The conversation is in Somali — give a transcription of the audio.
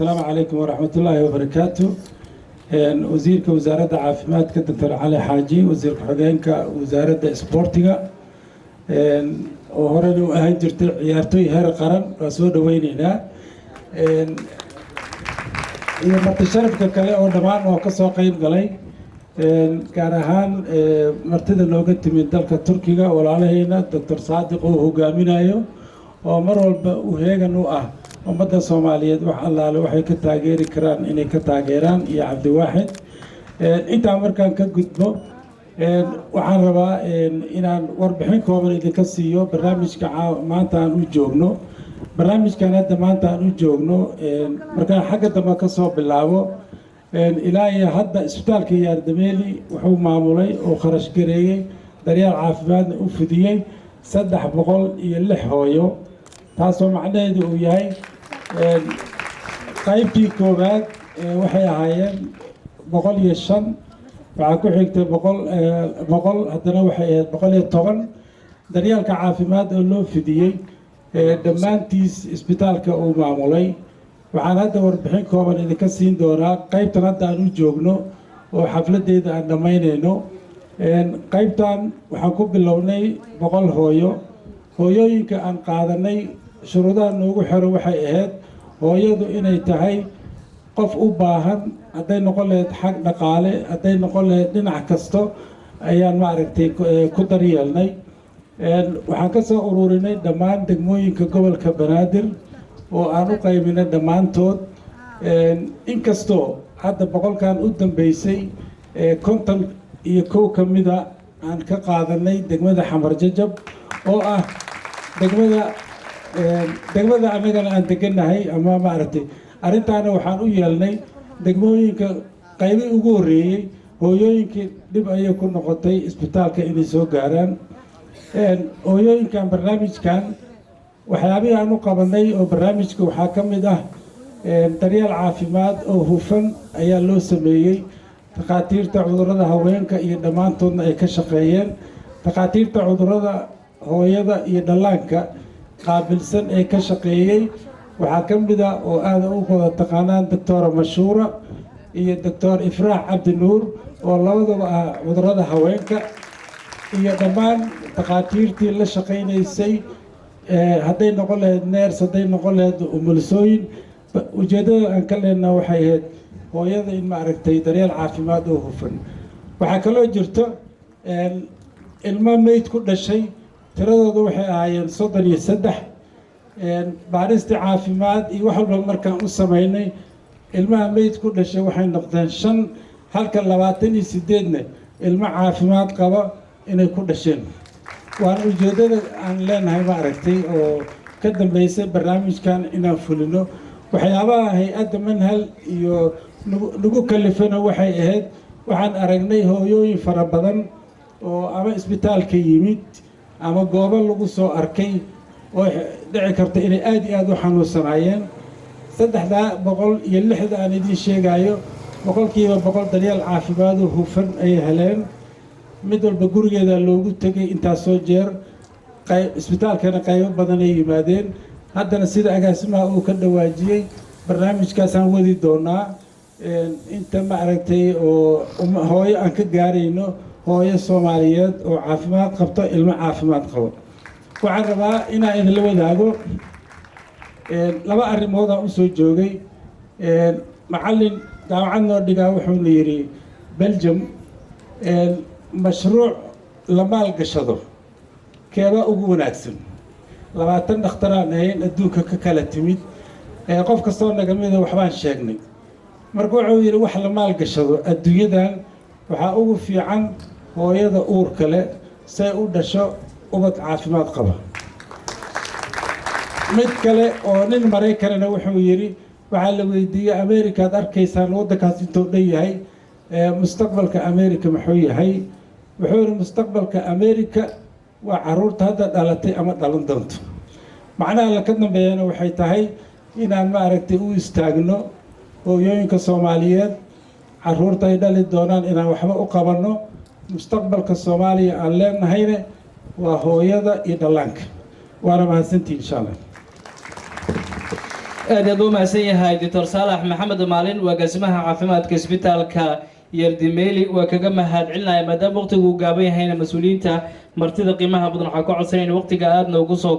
Asalaamu calaykum waraxmatullaahi wabarakaatu. Wasiirka wasaaradda caafimaadka, Doctor Cali Xaaji, wasiir ku-xigeenka wasaaradda isboortiga oo horena u ahaan jirtay ciyaartooy heer qaran, waa soo dhaweyneynaa, iyo marti sharafka kale oo dhammaan oo ka soo qeyb galay, gaar ahaan martida nooga timid dalka Turkiga, walaalaheyna Doctor Saadiq uu hogaaminayo oo mar walba u heegan u ah ummadda Soomaaliyeed, wax allaale waxay ka taageeri karaan inay ka taageeraan, iyo Cabdiwaaxid. Intaa markaan ka gudbo, waxaan rabaa inaan warbixin kooban idinka siiyo barnaamijka maanta aan u joogno. Barnaamijkan hadda maanta aan u joogno, markaan xagga dambe ka soo bilaabo, ilaa iyo hadda isbitaalka Yaardameeli wuxuu maamulay oo kharash gareeyey, daryeel caafimaadna u fidiyey 306 hooyo, taasoo macnaheedu uu yahay qaybtii koowaad waxay ahaayeen 105, waxaa ku xigtay 100, 100, haddana waxay ahayd 110. Daryeelka caafimaad oo loo fidiyey dhammaantiis isbitaalka uu maamulay. Waxaan hadda warbixin kooban idinka siin doonaa qaybtan hadda aan u joogno oo xafladdeeda aan dhammaynayno. Qaybtan waxaan ku bilownay 100 hooyo. Hooyooyinka aan qaadanay, shuruudaha noogu xiro waxay ahayd hooyadu inay tahay qof u baahan, hadday noqon lahayd xag dhaqaale, hadday noqon lahayd dhinac kasto, ayaan maaragtay ku daryeelnay. Waxaan ka soo ururinay dhammaan degmooyinka gobolka Banaadir oo aan u qaybinay dhammaantood, inkastoo hadda 100-kan u dambeysay 51 ka mida aan ka qaadanay degmada Xamar Jajab, oo ah degmada annagana aan degannahay. Ama maaragtay, arrintaana waxaan u yeelnay degmooyinka qaybii ugu horreeyey hooyooyinkii dhib ayay ku noqotay isbitaalka inay soo gaaraan. Hooyooyinkan barnaamijkan waxyaabihii aan u qabanay oo barnaamijka waxaa ka mid ah daryeel caafimaad oo hufan ayaa loo sameeyey, takhaatiirta cudurrada haweenka iyo dhammaantoodna ay ka shaqeeyeen, takhaatiirta cudurrada hooyada iyo dhallaanka qaabilsan ee ka shaqeeyey. Waxaa ka mid ah oo aada u wada taqaanaan Doctora Mashuura iyo Doctor Ifraax Cabdinuur oo labadaba ah cudurrada haweenka, iyo dhammaan takhaatiirtii la shaqaynaysay, hadday noqon lahayd nurse, hadday noqon lahayd umulisooyin. Ujeeddada aan ka leenaha waxay ahayd hooyada in maaragtay daryeel caafimaad oo hufan. Waxaa kaloo jirto ilmo meyd ku dhashay, tiradooda waxay ahaayeen 33. Baaristii caafimaad iyo wax walba markaan u samaynay, ilmaha meyd ku dhashay waxay noqdeen 5, halka 28-na ilmo caafimaad qaba inay ku dhasheen. Waana ujeeddada aan leenahay maaragtay oo ka dambeysay barnaamijkan inaan fulino. Waxyaabaha hay-adda Manhal iyo nagu kalifana waxay ahayd waxaan aragnay hooyooyin fara badan oo ama isbitaalka yimid ama goobo lagu soo arkay oo dhici karta inay aada iyo aada u xanuunsanaayeen. 306-da aan idiin sheegayo, 100% daryeel caafimaado hufan ayay heleen. Mid walba gurigeeda loogu tegay intaasoo jeer, isbitaalkana qaybo badan ay yimaadeen. Haddana sida agaasimaha uu ka dhawaajiyey, barnaamijkaasaan wadi doonaa inta maaragtay oo hooyo aan ka gaarayno, hooyo Soomaaliyeed oo caafimaad qabto, ilmo caafimaad qabo. Waxaan rabaa inaan idinla wadaago laba arrimood aan usoo joogay. Macallin jaamacad noo dhigaa wuxuuna yidhi, Belgium mashruuc la maalgashado keebaa ugu wanaagsan? 20 dhakhtaraan ahayn adduunka ka kala timid, qof kastoo naga mida waxbaan sheegnay. Marka wuxuu yidhi, wax la maalgashado adduunyadan waxaa ugu fiican hooyada uurka leh say u dhasho ubad caafimaad qaba. Mid kale oo nin Maraykanana wuxuu yidhi, waxaa la weydiiyey, America aad arkaysaan waddankaas intuu dhan yahay, mustaqbalka America muxuu yahay? Wuxuu yidhi, mustaqbalka America waa caruurta hadda dhalatay ama dhalan doonto. Macnaha la ka dambeeyana waxay tahay inaan maaragtay u istaagno hooyooyinka Soomaaliyeed, caruurta ay dhali doonaan inaan waxba u qabanno. Mustaqbalka Soomaaliya aan leenahayne waa hooyada iyo dhallaanka. Waana mahadsantihi, insha Allah. Aad aad u mahadsan yahay Doctor Saalax Maxamed Maalin, agaasimaha caafimaadka isbitaalka Yerdimeli. Waa kaga mahad celinaya. Maadaama waqtigu uu gaaban yahayna, mas-uuliyiinta martida qiimaha badan waxaa ka codsanaya in waqtiga aada noogu soo